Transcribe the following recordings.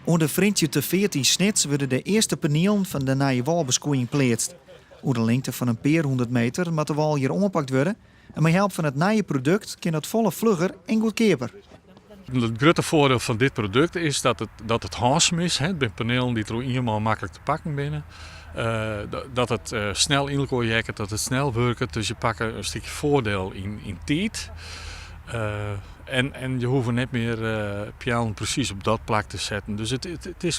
Oan de Frjentsjerterfeart yn Snits wurde de earste panielen fan de nije wâlbeskoeiïng pleatst. Oer de lingte fan in pear hûndert meter moat de wâl hjir oanpakt wurde en mei help fan it nije produkt kin dat folle flugger en goedkeaper. It grutte foardiel fan dit produkt is dat it hânsum is. It binne panelen dy't troch ien man maklik te pakken binne. Dat it snel yn elkoar heakket, dat it snel wurket. Dus je pakke in stikje foardiel yn tiid. En je hoege net mear peallen presys op dat plak te setten. Dus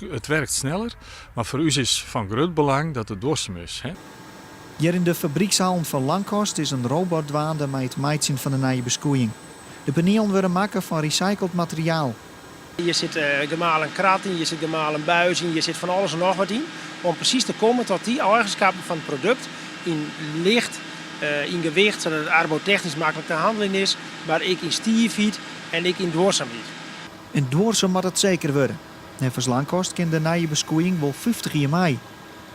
it werkt sneller. Mar foar ús is fan grut belang dat it duorsum is. Hjir yn de fabrykshalen fan Lankhorst is in robot dwaande mei it meitsjen fan de nije beskoeiïng. De panielen wurde makke fan recycled materiaal. Hjir sit gemalen krat yn, hjir sit gemalen buis yn, hjir sit fan alles en noch wat yn. Om presys te kommen tot dy eigenskappen fan it produkt yn licht, yn gewicht, sadat it arbotechnysk maklik te hanneljen is, mar ek yn stiifheid en ek yn duorsumheid. En duorsum moat it seker wurde. Neffens Lankhorst kin de nije beskoeiïng wol 50 jier mei.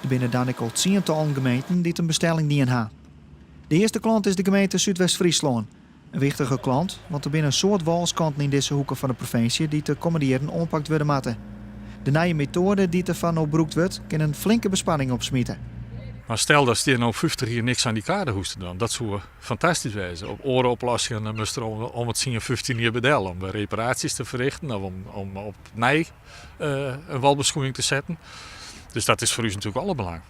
Der binne dan ek al tsientallen gemeenten dy't in bestelling dien ha. De earste klant is de gemeente Súdwest-Fryslân. In wichtige klant, want der binne in soad wâlskanten yn dizze hoeke fan de provinsje dy't de kommende jierren oanpakt wurde moatte. De nije metoade dy't derfoar no brûkt wurdt, kin in flinke besparring opsmite. Mar stel datst hjir no 50 jier niks oan dy kade hoechst te dwaan, dat soe fantastysk wêze. Op oare oplossingen dan moatst der om it tsien, 15 jier by del om reparaasjes te ferrichten of om opnij in wâlbeskoeiïng te setten. Dus dat is foar ús natuerlik alle belang.